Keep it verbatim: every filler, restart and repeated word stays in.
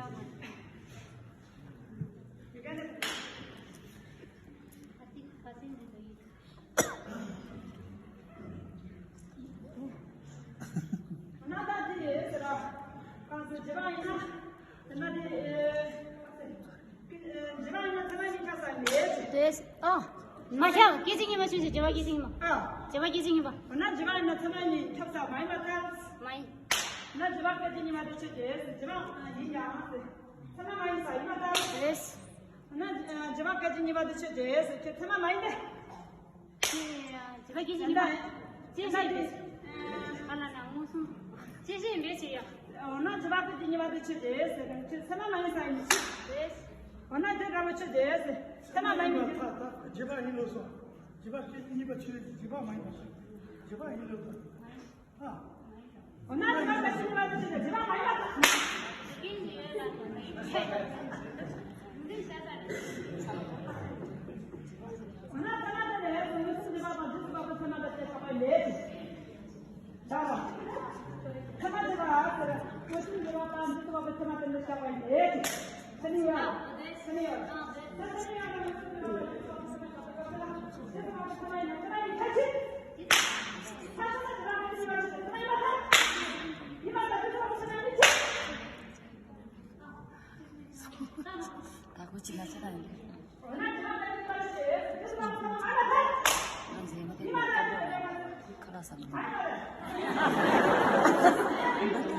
ན་ད་དེ་ཟེར་ར། གང་ཟེར་བྱེད་པ་ཡིན་ན། དེ་ན་དེ། བྱེད་པ་ཡིན་ན་ཚེ་ན་གཉིས་ཁྱབ་ས་མེད། དེས། ཨ། མ་ཁྱབ་སྐད་ཅིག་གཉིས་པ་ཆོས་ཅན། བྱེད་པ་སྐད་ཅིག་གཉིས་པ། ཨ། བྱེད་པ་སྐད་ཅིག་གཉིས་པ། འོ་ན་བྱེད་པ་ཡིན་ན་ཚེ་ན་གཉིས་ཁྱབ་ས་མ་ཡིན་པར་ཐལ། མ་ཡིན། ན་བྱེད་པ་སྐད་ཅིག་གཉིས་པ་དེ་ཆོས་ཅན། བྱེད་པ་ཡིན་ཡང་ཚེ་ན་མ་ཡིན་ས་ཡིན་པར་ཐལ། དེས། འོ་ན་བྱེད་པ་སྐད་ཅིག་གཉིས་པ་དེ་ཆོས་ཅན། ཁྱོད་ཚེ་ན་མ་ཡིན་ཏེ། བྱེད་པ་སྐད་ཅིག་གཉིས་པ། ཅི་ཞིག་རེད། ཨ་ལ་ན་མངོན་སུམ། ཅི་ཞིག་རེད་ཅེས་ཡ། འོ་ན་བྱེད་པ་སྐད་ཅིག་གཉིས་པ་དེ་ཆོས་ཅན་ཟེར། ཁྱོད་ཚེ་ན་མ་ཡིན་ས་ཡིན་ཆོས། རེད། འོ་ན་དེ་ག་བ་ཆོས་ཅན་ཟེར། ཚེ་ན་མ་ཡིན་ད་ད་བྱེད་པ་ཡིན་ལོ་སོ། བྱེད་པ་སྐད་ཅིག་གཉིས་པ་ཆོས་བྱེད་པ་མ་ཡིན་པ་ཞིག་བྱེད་པ་ཡིན་ལོ་སོ། ཨ། འོ་ན་བྱེད་པ་སྐད་ཅིག་གཉིས་པ་དེ་ཆོས་ཅན། བྱེད་པ་མ་ཡིན་པ་དང་། འོ་ན་ཚེ་ན་དེ་ལས་མངོན་སུམ་བྱེད་པ་དང་འདུས་བྱས་པ་པོ་ཚེ་ན་དེ་ཆོས་ཅན། ད་བ། ཚེ་ན་དེ་ལ་ཟེར། མངོན་སུམ་བྱེད་པ་དང་འདུས་བྱས་པ་པོ་ཚེ་ན་དེ་ལས་བྱ་བ་ཡིན། ཚེ་ནི་ཡོད། ཚེ་ནི་ཡོད། ཚེ་ནི་ཡོད། ད་ཁོ་ཅི་ལ་ཆ་ད་ཡིན། ང་མཛེས་མ་དེ་ཁ་ལག་ཟ་མི་འདུག